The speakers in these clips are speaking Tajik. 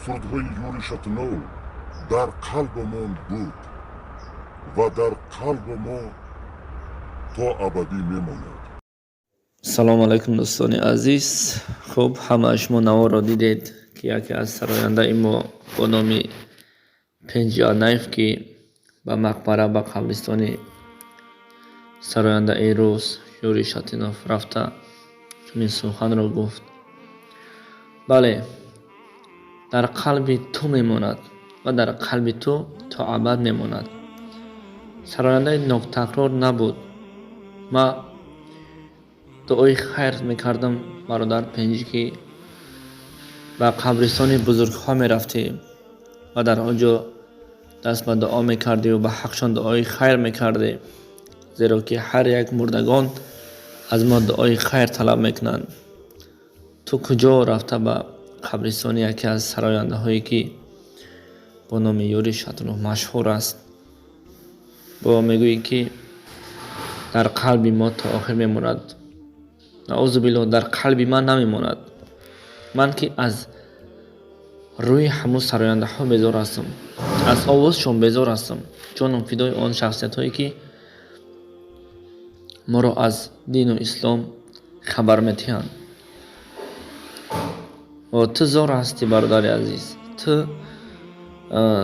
Сурудҳои Юрий Шатунов дар қалбамон буд ва дар қалби мо то абадӣ мемонад. Салому алайкум, дӯстони азиз. Хуб, ҳамаи шумо наворро дидед, ки яке аз сарояндаи мо бо номи Пенҷи Анаев, ки ба мақбара, ба қабристони сарояндаи рус Юрий Шатунов рафта, чунин суханро гуфт. Бале, дар қалби ту мемонад ва дар қалби ту то абад мемонад. Сарояндаи нотакрор набуд. Ма дуои хайр мекардам, бародар Пенҷӣ, ки ба қабристони бузургҳо мерафтӣ ва дар он ҷо даст ба дуо мекардиву ба ҳақшон дуои хайр мекардӣ, зеро ки ҳар як мурдагон аз мо дуои хайр талаб мекунанд. Ту куҷо рафта ба қабристони яке аз сарояндаҳое, ки бо номи Юрий Шатунов машҳур аст, бо мегӯӣ, ки дар қалби мо то охир мемонад? Наузу биллоҳ, дар қалби ман намемонад. Ман ки аз рӯи ҳамун сарояндаҳо безор ҳастам, аз овозшон безор ҳастам. Ҷоном фидои он шахсиятҳое, ки моро аз дину ислом хабар медиҳанд. Ту зор ҳастӣ, бародари азиз. Ту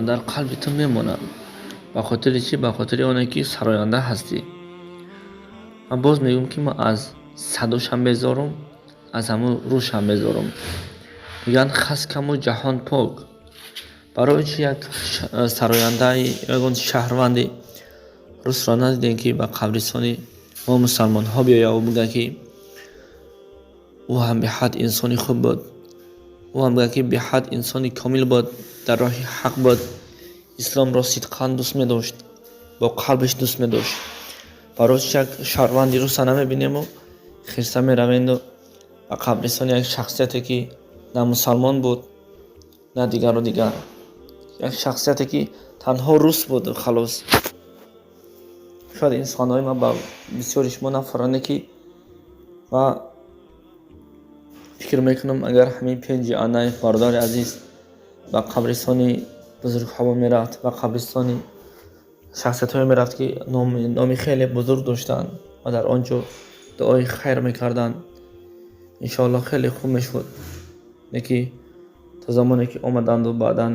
дар қалби ту мемонад. Ба хотири чӣ? Ба хотири оне ки сароянда ҳастӣ. Ман боз мегӯям, ки ман аз садошам безорум, аз ҳамун рӯшам безорум. Мегӯянд, хас каму ҷаҳон пок. Барои чӣ як сарояндаи, ягон шаҳрванди русро надидем, ки ба қабристони мо мусалмонҳо биёяву бигӯяд, ки ӯ ҳам беҳад инсони хуб буд, ӯ ҳам бигӯяд, ки беҳад инсони комил буд, дар роҳи ҳақ буд, исломро сидқан дӯст медошт, бо қалбаш дӯст медошт? Барои чӣ як шаҳрванди руса намебинему хирса меравенду ба қабристони як шахсияте, ки на мусалмон буд, на дигару дигар, як шахсияте, ки танҳо рус буд, халос? Шояд ин суханҳои ман ба бисёри шумо нафаронде, ки ва фикр мекунам, агар ҳамин Пенҷи Анаев, бародари азиз, ба қабристони бузургҳо мерафт, ба қабристони шахсиятҳое мерафт, ки номи хеле бузург доштанд ва дар он ҷо дуои хайр мекарданд, иншоаллоҳ, хеле хуб мешуд. Леки то замоне ки омаданду баъдан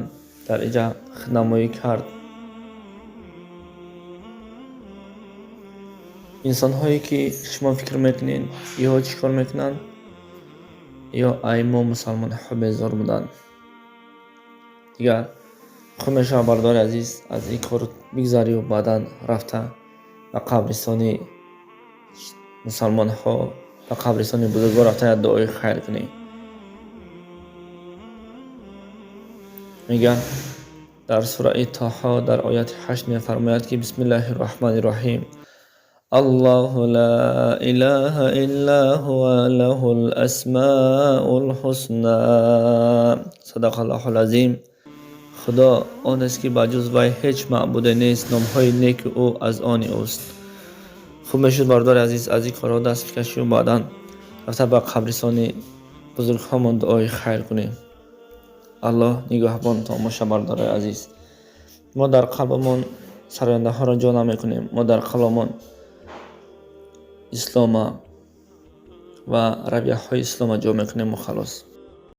дар иҷа худнамоӣ кард. Инсонҳое, ки шумо фикр мекунед, ё чӣ кор мекунанд, ё ай мо мусалмонҳо безор буданд. Дигар хуб мешавад, бародари азиз, аз ин кор бигзарию баъдан рафта ба қабристони мусалмонҳо, ба қабристони бузургҳо рафта, як дуои хайр кунӣ. Мегӯянд, дар сураи Тоҳо дар ояти 8 мефармояд, ки бисмиллаҳи роҳмани роҳим: Аллоҳу ла илаҳа илла ҳува лаҳул асмаул ҳусна. Садақаллоҳул азим. Худо он аст, ки ба ҷуз вай ҳеҷ маъбуде нест, номҳои неки ӯ аз они ӯст. Хуб мешуд, бародари азиз, аз ин корҳо даст бикашию баъдан рафта ба қабристони бузургҳомон дуои хайр кунем. Аллоҳ нигаҳбонтон боша, бародарои азиз. Мо дар қалбамон сарояндаҳоро ҷо намекунем, мо дар қалбамон ислома ва равияҳои ислома ҷо мекунему халос.